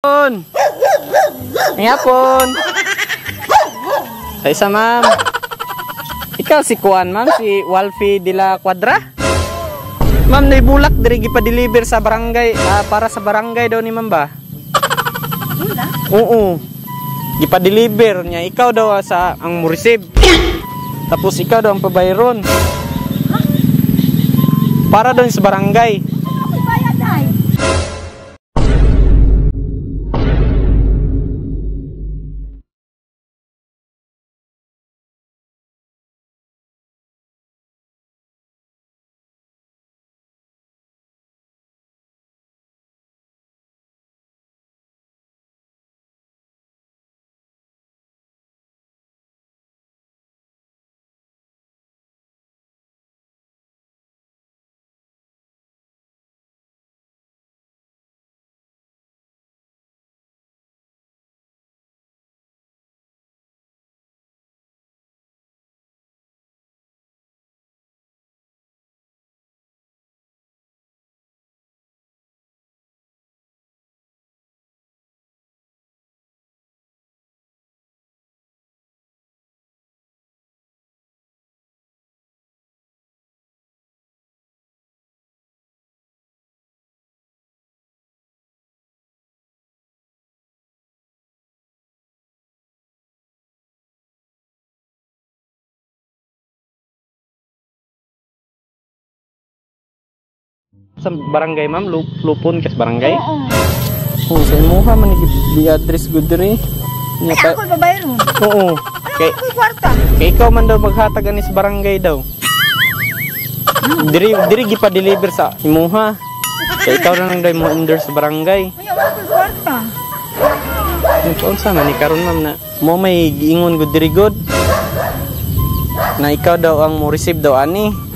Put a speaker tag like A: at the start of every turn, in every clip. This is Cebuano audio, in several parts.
A: Hapon. May hapon. Sa isa, ma'am. Ikaw si Kuan, ma'am, si Walfie de la Cuadra. Ma'am, naibulak diri gipa-deliver sa barangay, para sa barangay daw ni ma'am ba? Oo. Gipa-deliver niya. Ikaw daw sa ang mo-receive. Tapos ikaw daw ang pabayron. Para daw sa barangay. Sa barangay, ma'am, lupon kas barangay?
B: Oo.
A: Oh, sa imuha man gi-address gud diri.
B: Ay, ako babayaron.
A: Oo.
B: Kay ako'y kwarta.
A: Kay ikaw man daw maghatag ani sa barangay daw. Diri diri gipa-deliver sa imuha. Kay ikaw na lang daw mo endorse sa barangay.
B: Ay, ako'y kwarta.
A: Kung unsa man ni karon, ma'am, na mo may giingon gud diri gud. Na ikaw daw ang mo receive daw ani.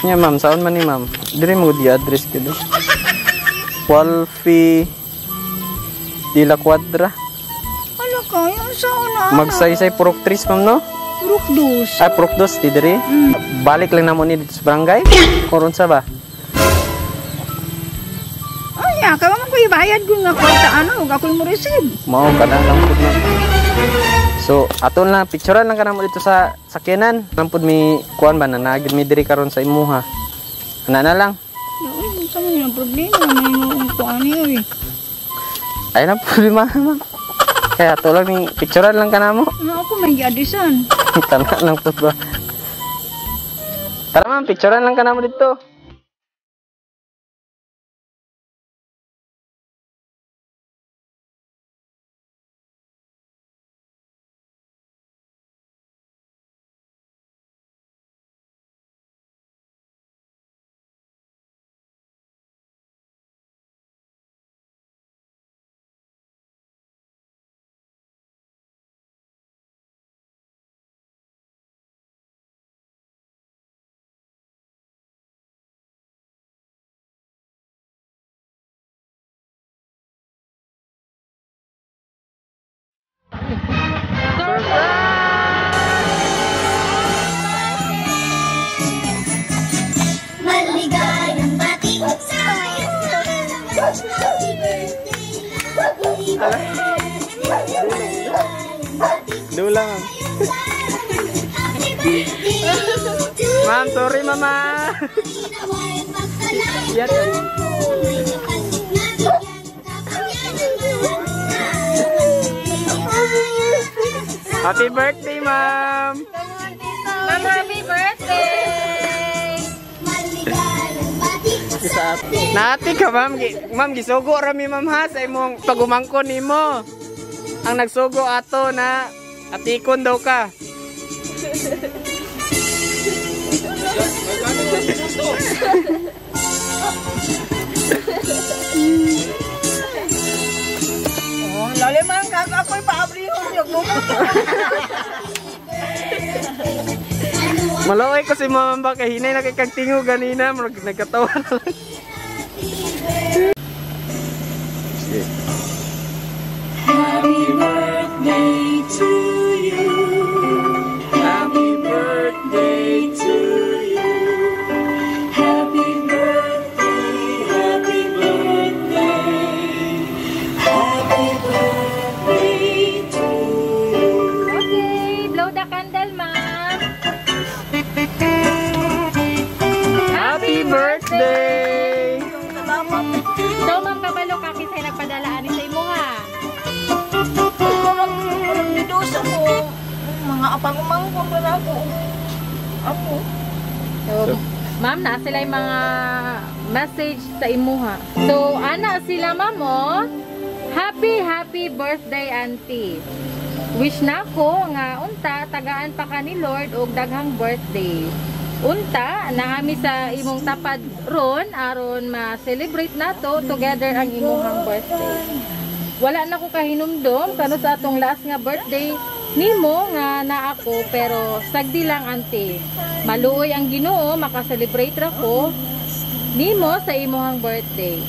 A: Nya, ma'am, saan man ni ma'am? Diri mo di address ko do. Walfie de la Cuadra.
B: Ano ka? Yung sa una.
A: Magsaysay Purok 3, ma'am, no?
B: Purok 2.
A: Ah, Purok 2 di diri. Balik lang namo ni dito sa barangay. Koron sa ba?
B: Ay, ya, kaya man ko ibayad ko nga kwarta ano, ug ako'y mo receive.
A: Mao kana lang pud, ma'am. So, aton lang picturean lang kanamo dito sa sakyanan. Nampud mi kuan ba na naagid mi diri karon sa imuha. Ana na lang.
B: Uy, unsa man yung problema may mo kuan ni oy.
A: Ay na problema, ma'am. Kaya ato lang ni picturean lang kanamo.
B: Ano ako may giadresan.
A: Tama lang pud ba. Tara, ma'am, picturean lang kanamo dito.
C: Maligayang bati sa happy birthday, happy birthday.
A: Dula, ma'am. Ma'am, sorry, mama. Yan. Happy birthday, ma'am.
D: Ma'am, happy birthday.
A: Nati ka, ma'am. Ma'am, gisugo rami, ma'am, ha, sa imong pagumangkon nimo. Ang nagsugo ato na atikon daw ka.
B: Oh, lali man kag ako'y paabrihon yung lumo.
A: Malaway ko si ma'am ba kay hinay na kay kag tingo ganina, murag nagkatawa na lang. Happy birthday to you. Happy birthday to you.
B: ko apo.
D: So, ma'am, na sila yung mga message sa imuha. So, ana sila, ma'am, oh. Happy, happy birthday, auntie. Wish na ko nga unta tagaan pa ka ni Lord og daghang birthday. Unta naami sa imong tapad ron aron ma-celebrate nato together ang imuhang birthday. Wala na ko kahinumdom kano sa atong last nga birthday nimo nga naa ako, pero sagdi lang, auntie. Maluoy ang Ginoo, maka-celebrate ra ko nimo sa imuhang birthday.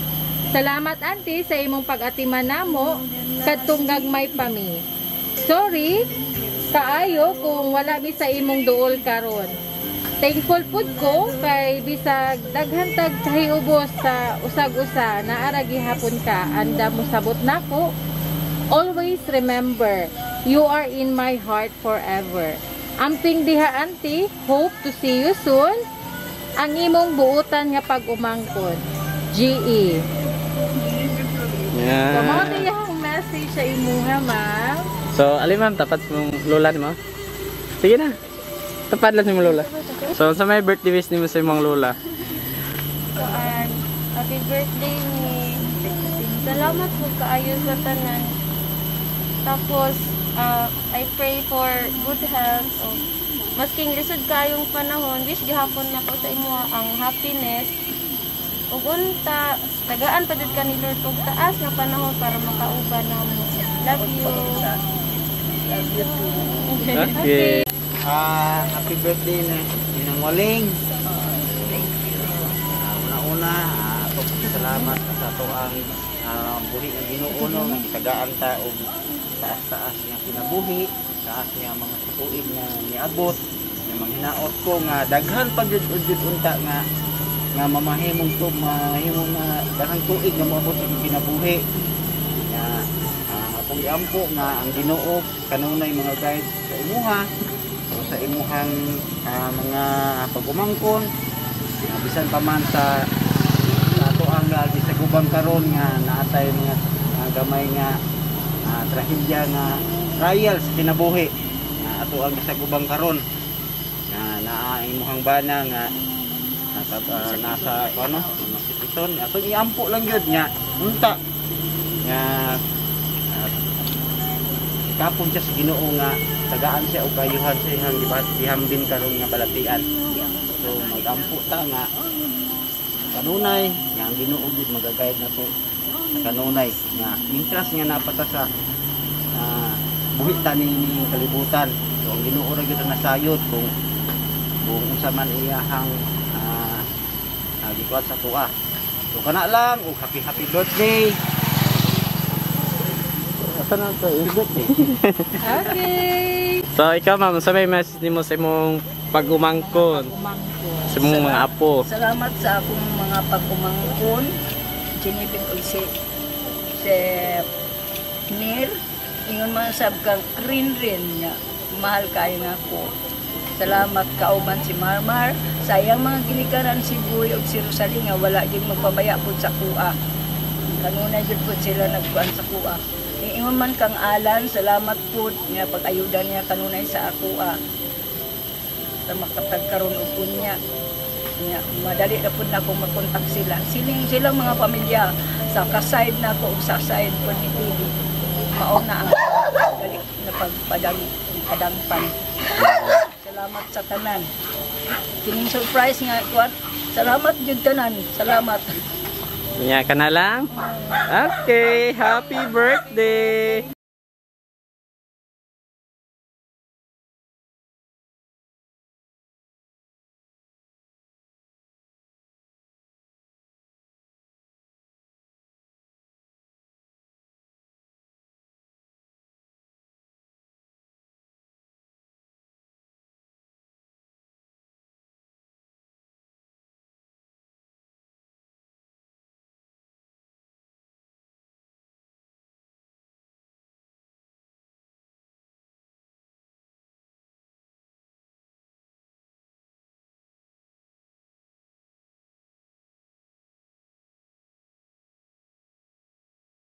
D: Salamat, auntie, sa imong pag-atiman namo kadtong gagmay pa mi. Sorry kaayo kung wala mi sa imong duol karon. Thankful pud ko kay bisag daghan tag kahiubos sa usag-usa, naa ra gihapon ka anda mosabot nako. Always remember, you are in my heart forever. Amping diha, auntie, hope to see you soon. Ang imong buutan nga pag-umangkon. GE. So, mao
A: Yeah.
D: yung message sa imuha, ma'am.
A: So, ali ma'am, tapat mong lola nimo. Sige na. Tapad lang si mong lola. So, sa may birthday wish nimo sa imong lola?
E: Kuan, happy birthday ni. Salamat po kaayo sa tanan. Tapos, I pray for good health. O, masking lisod kaayong panahon, wish gihapon nako sa imo ang happiness. Ug unta, tagaan pa jud ka ni Lord og taas nga panahon para makauban namo. Love you.
B: Love you too.
A: Okay.
F: Ah, happy birthday na Ninang Waling.
B: Thank you.
F: Una-una, ato salamat sa ato ang buhi ng Ginoo, no, nga gitagaan ta og taas-taas nga kinabuhi, taas nga mga tuig nga niabot, nga manghinaot ko nga daghan pa jud ug jud unta nga nga mamahimong to mahimong nga daghang tuig nga moabot sa imong kinabuhi. Nga akong giampo nga ang Ginoo kanunay mga guide sa imuha o sa imuhang mga pag-umangkon nga bisan pa man sa sa ato ang gisagubang karon nga naatay mga gamay nga trahedya nga trials kinabuhi nga ato ang gisagubang karon nga naa imuhang bana nga nasa nasa ano nasipiton, atong iampo lang gyud nga unta nga kapon siya sa Ginoo nga tagaan siya og kayuhan sa iyang gihambin karon nga balatian. So magampo ta nga kanunay nga ang Ginoo gyud magagayad na to sa kanunay nga mintras nga napata sa buhi ta ni kalibutan. So ang Ginoo ra gyud ang nasayod kung unsa man iyahang gikuan sa tuwa. So kana lang ug happy happy birthday.
A: Asa na to? Birthday.
D: Okay.
A: So, ikaw ma'am, sa may message nimo sa imong pag-umangkon,
D: Umangkon.
A: sa imong mga apo?
B: Salamat sa akong mga pag-umangkon. Ginibig og si Mir. Ingon man sab kang rin-rin niya. Mahal kayo nga ako. Salamat kauban si Marmar. Sa iyang mga ginikanan si Boy ug si Rosalie nga wala gyud magpabaya pud sa kuha. Kanunay jud pud sila nagkuan sa kuha. Ingon man kang Alan, salamat pud nga pag-ayuda niya kanunay sa akoa. Sa makatagkaroon og unya. Nya, madali na pud na akong makontak sila. Siling silang mga pamilya sa kaside na ako ug sa side pud ni TV. Mao na ang dali na pagpadang padangpan. Salamat sa tanan. Kining surprise nga kuan. Salamat jud tanan. Salamat.
A: Nya ka na lang? Okay, happy birthday!